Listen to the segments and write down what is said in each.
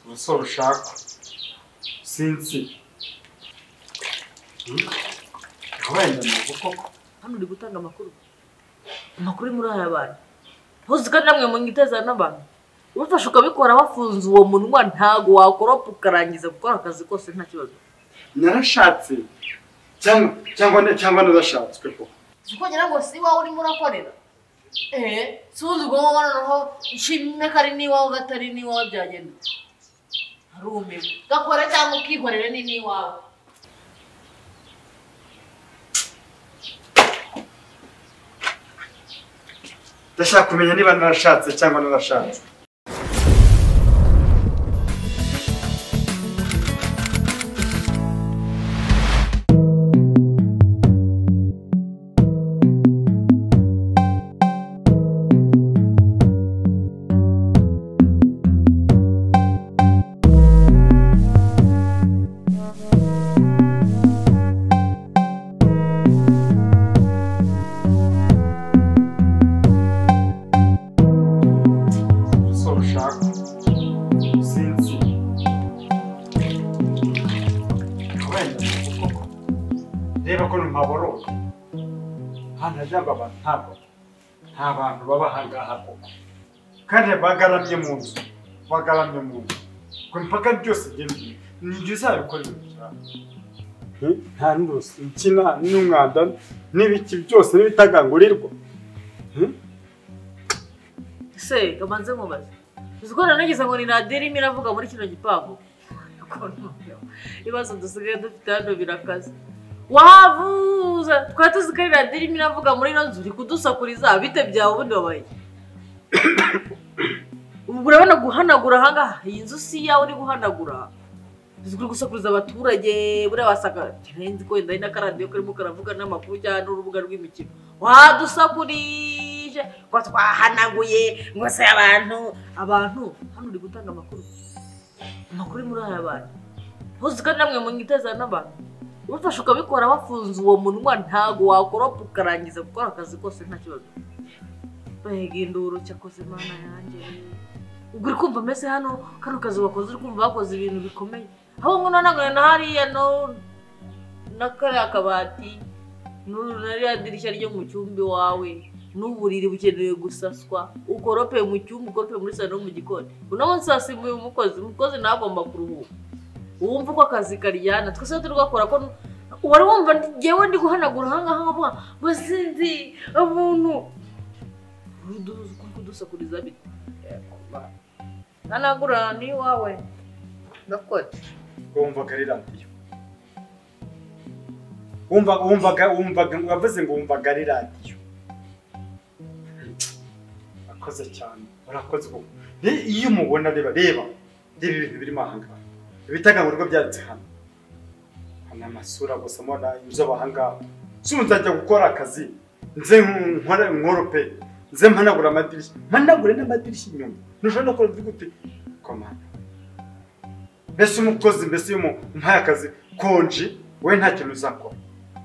Umusore ushaka sinzi wenda koko hano uri gutanga amakuru amakuru muri aya bantu ntuzi ko namwe mwiteza n'abantu ubafasha ukabikora wafunze uwo munwa ntago wakoropa ukarangiza gukora akazi kose nta kibazo. Narashatse cyangwa narashatswe koko siko ngira ngo si wawe urimo urakorera suzi ubwo noneho nshimwe ko ari n'iwawe gatari n'iwawe byagenda harumiwe gakora cyangwa ukikorera ni n'iwawe. Ndashaka kumenya niba narashatse cyangwa narashatse. Reba ko mpaboroka hano ajyamba abantu ntabwo nta bantu baba ahangaha koko kandi bagaramye mu nzu ku mipaka byose nibyo uzabikora ibintu byawe nta n'urusi insina n'umwanda n'ibiki byose n'ibitagangurirwa. Se kamanze mubaze uzi ko nanagize ngo ni radiyo irimo iravuga muri kino gipangu ibibazo dusigaye dufite hano birakaze. Wavuza twari tuzi ko ari radiyo irimo iravuga muri ino nzu uri kudusakuriza bite byawe ubundi wabaye ubu urabona guhanagura ahangaha iyi nzu si iyawe uri guhanagura uri gusakuriza abaturage buriya wasanga nzi ko wenda ari n'akaradiyo karimo karavuga n'amakuru cyangwa n'urubuga rw'imikino wadusakurije ngo twahanaguye ngo se abantu hano uri gutanga amakuru amakuru muri aya bantu ntuzi ko namwe mwiteza n'abantu ubafasha ukabikora wafunze uwo munwa ntago wakoropa ukarangiza gukora akazi kose nta kibazo. Mbega induru cyakoze Mana yanjye ubwo uri kumva mbese hano kano kazi wakoze uri kumva bakoze ibintu bikomeye aho ngo nanagure na hariya no na kariya kabati n'uriya dirishya ryo mu cyumba iwawe n'uburiri bukeneye gusaswa ukorope mu cyumba ukorope muri salo no mu gikoni uno munsi wasimbuye umukozi umukozi nawe agomba kuruhuka wumva uko akazi karyana twese turi gakora ko wari wumva ngewe ndi guhanagura ahangaha nkavuga ngo sinzi umuntu kudusakuriza bite hanagura ni iwawe ndakora. Wumvaga ari radiyo wumvaga wavuze ngo wumvaga ari radiyo. Urakoze cyane urakoze koko iyo umubona reba ibintu birimo ahangaha ibitagangurirwa byanditse hano hano amasura gusa mbona inzobe ahangaha si ubu nzajya gukora akazi nze nkorope nze mpanagura amadirishya mpanagure n'amadirishya inyuma ntushobora no gukora gute komanda mbese umukozi mbese iyo umuhaye akazi konji we nta kintu uzakora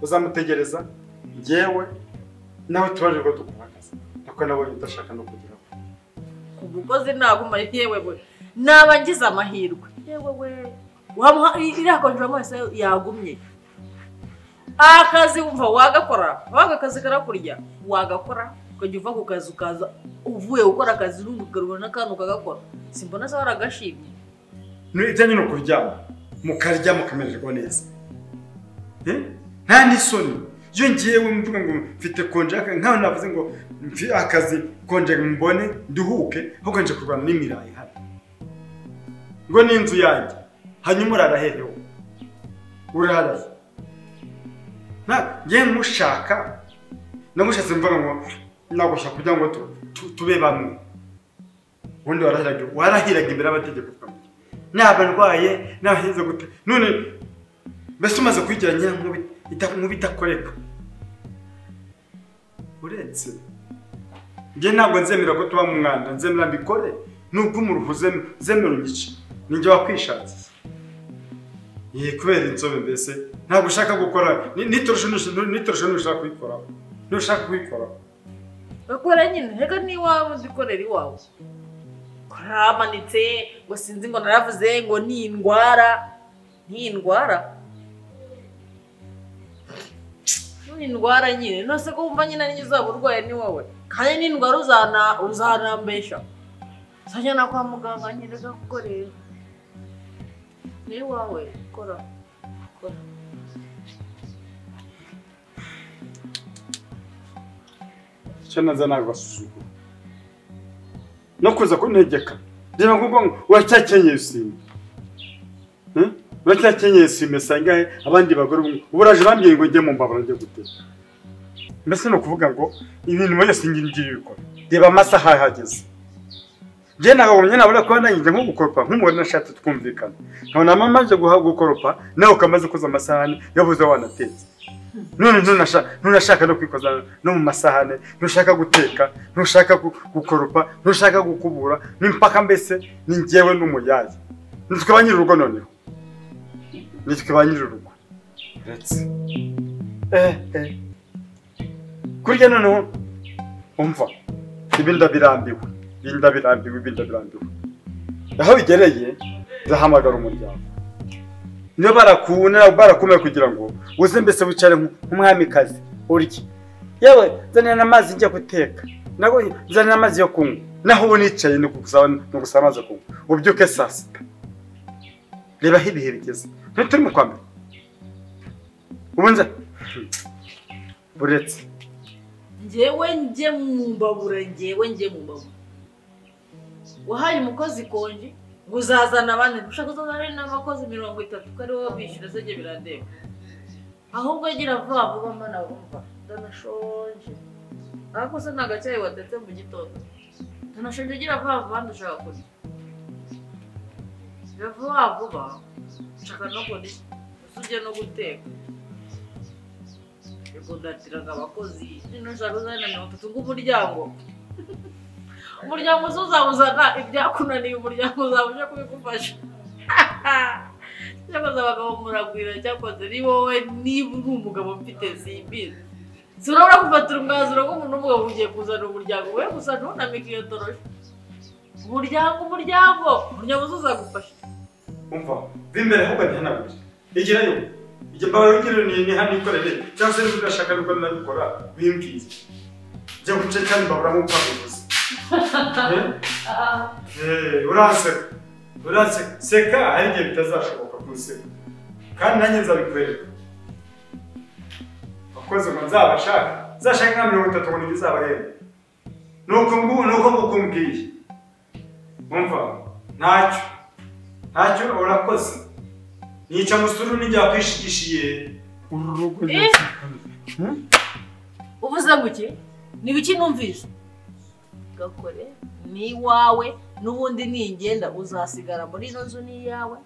uzamutegereza njyewe nawe tubaje ko dukora akazi nako nabonye udashaka no kugira umukozi naguma yewe we naba ngize amahirwe yewe we wamuha iriya konji wamuha yagumye akazi wumva wagakora waga akazi karakurya wagakora ukajya uva ku kazi ukaza uvuye gukora akazi n'undi ukarubona n'akantu ukagakora simbona se waragashimye. Ibyanyu ni ukuryama mukarya mukamererwa neza nta n'isoni iyo ngiyewe mvuga ngo mfite konje nkaho navuze ngo mfi akazi konje mbone nduhuke ahubwo nje kurwana n'imirayi hano ngo ni inzu yanjye hanyuma urara hehe wowe urara nta ngiye mushaka namushatse mvuga ngo nagushaka kugira ngo tube bamwe ubundi warahiraga imbere y'amategeko naba ndwaye nahinze gute none mbese umaze kwigira nk'ubitakoreka uretse njye ntabwo nzemera ko tuba mu mwanda nzemera mbikore nubwo umuruhu nzemera unyice ninjye wakwishakiye ye kubera inzobe mbese ntabwo ushaka gukora nitorosho ntushaka kuyikoraho ntushaka kuyikoraho bakora nyine reka n'iwawe uzikorera iwawe. Naramanitse ngo sinzi ngo naravuze ngo ni indwara. Ni indwara. Ni indwara nyine. Nose ko wumva nyine ari uzaba urwaye ni wowe. Kandi ni indwara uzanambesha. Sajya kwa muganga nyine gakorera. Ni wawe kora. Kora. Icyo naza nagasuzugura. No kuza kuntegeka. Reba ngo uracyakenyeye isime. Uracyakenyeye isime sangahe abandi bagore uburaje bambwiye ngo njye mu mbabura njye guteka. Mbese no kuvuga ngo ibintu byose ngiye bikora. Reba amasaha yahageze. Njye nagabonye nabura ko nanyije nko gukoropa nk'umugore nashatse twumvikana. Nkabona mama aje gukoropa nawe ukamaze koza amasahani yabuze wanatetse. None ntunashaka no kwikoza no mu masahane, ntushaka guteka, ntushaka gukoropa, ntushaka gukubura, n'impaka mbese ni njyewe n'umuyaye. Nitwe ba nyir'urugo noneho. Nitwe ba nyir'urugo. Uretse. Kurya noneho umva ibi ndabirambiwe. Ibi ndabirambiwe. Aho bigereye nzahamagara umuryango. Niyo barakumeye kugira ngo uze mbese wicare nk'umwamikazi urye. Yewe nzanira n'amazi njya guteka. Nago nzanira amazi yo kunywa. Naho ubu nicaye ni gusaba amazi yo kunywa. Ubyuke saa sita. Reba aho ibihe bigeze. Ntituri mu kwa mbere. Ubu nza buretse. Njyewe njye mu mbabura, njyewe njye mu mbabura. Wahaye umukozi konji uzazana abandi ushaka uzazana n'abakozi 30 ko ari wowe bishyura se njye birandeba. Ahubwo gira vuba vuba mbana wumva ndanashonje. Ariko se nta gacyayi watetse mu gitondo. Ndanashonje gira vuba vuba ndashaka kurya. Gira vuba vuba nshaka no kurya. Usujye no guteka. Yego ndatiraga abakozi nshaka uzazana 30 ng'umuryango. Umuryango uzawuzana ibyakunaniye umuryango uzabuje kubigufasha. Cyakoze abagabo muragwira cyakoze ni wowe niba uri umugabo mfite simbizi. Sinabura gufatira umwanzuro nk'umuntu w'umugabo ugiye kuzana umuryango we gusa ntunamike iyo torosho. Umuryango uzagufasha. Umva bimbere ahubwo ntihanagure. Igirayo. Ijye mbabara ugire ni hano ikorere cyangwa se niba udashaka nuko nabikora bimbwiye. Jya guce cyane mbabura nk'uko wabivuze. Uranseka seka hari igihe bitazashoboka kunseka kandi nanjye nzabikwereka. Abakozi ngo nzabashaka nzashaka nka 30 ngo nibyo izabahemba. Nuko ngukumbwiye. Umva ntacyo urakoze. Nica musuru nijya kwishigishiye uru rugo. Uvuze ngo iki? Ni biki numvise? Gakore ni iwawe n'ubundi ningenda uzasigara muri ino nzu ni iyawe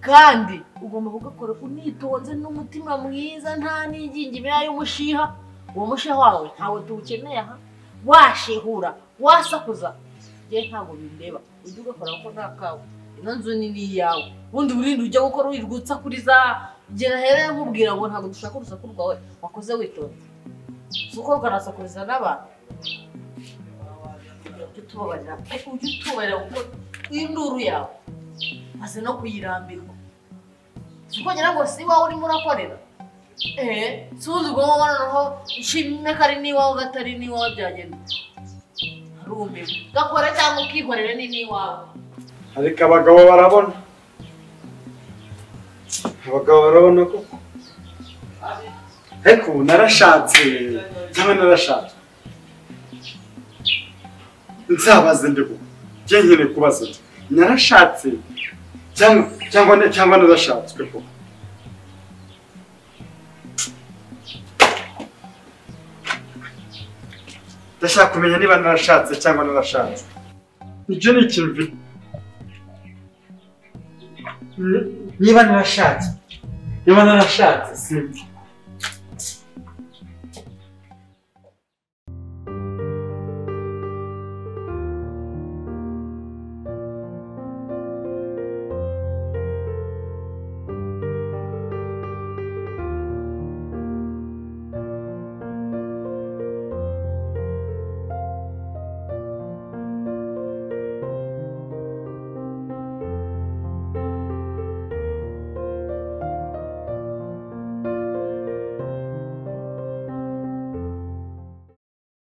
kandi ugomba kugakora unitonze n'umutima mwiza nta n'ingingimira y'umushiha. Uwo mushiha wawe ntawe tuwukeneye aha. Washihura wasakuza njye ntabwo bindeba. Ujye ugakora kuko nta kawe ino nzu ni iyawe. Ubundi burindi ujya gukora wirwutsa kuri za gera here nkubwira ngo ntabwo dushaka urusaku rwawe wakoze witonze. Si uko ukanasakuriza n'abantu. Ujye utubabarira kuko induru yawe maze no kuyirambirwa. Si uko ngira ngo si iwawe urimo urakorera. Si ubundi ubwo noneho nshimwe ko ari n'iwawe gatari n'iwawe byagenda. Harumiwe. Gakora cyangwa ukikorere ni n'iwawe. Ariko abagabo barabona. Abagabo barabona koko. Ariko ubu narashatse cyangwa narashatse. Nzabaze ndi kuko. Njye nkeneye kubaza nti narashatse cyangwa narashatswe koko. Ndashaka kumenya niba narashatse cyangwa narashatswe. Nicyo ni ikintu mfite. Niba narashatse simbi.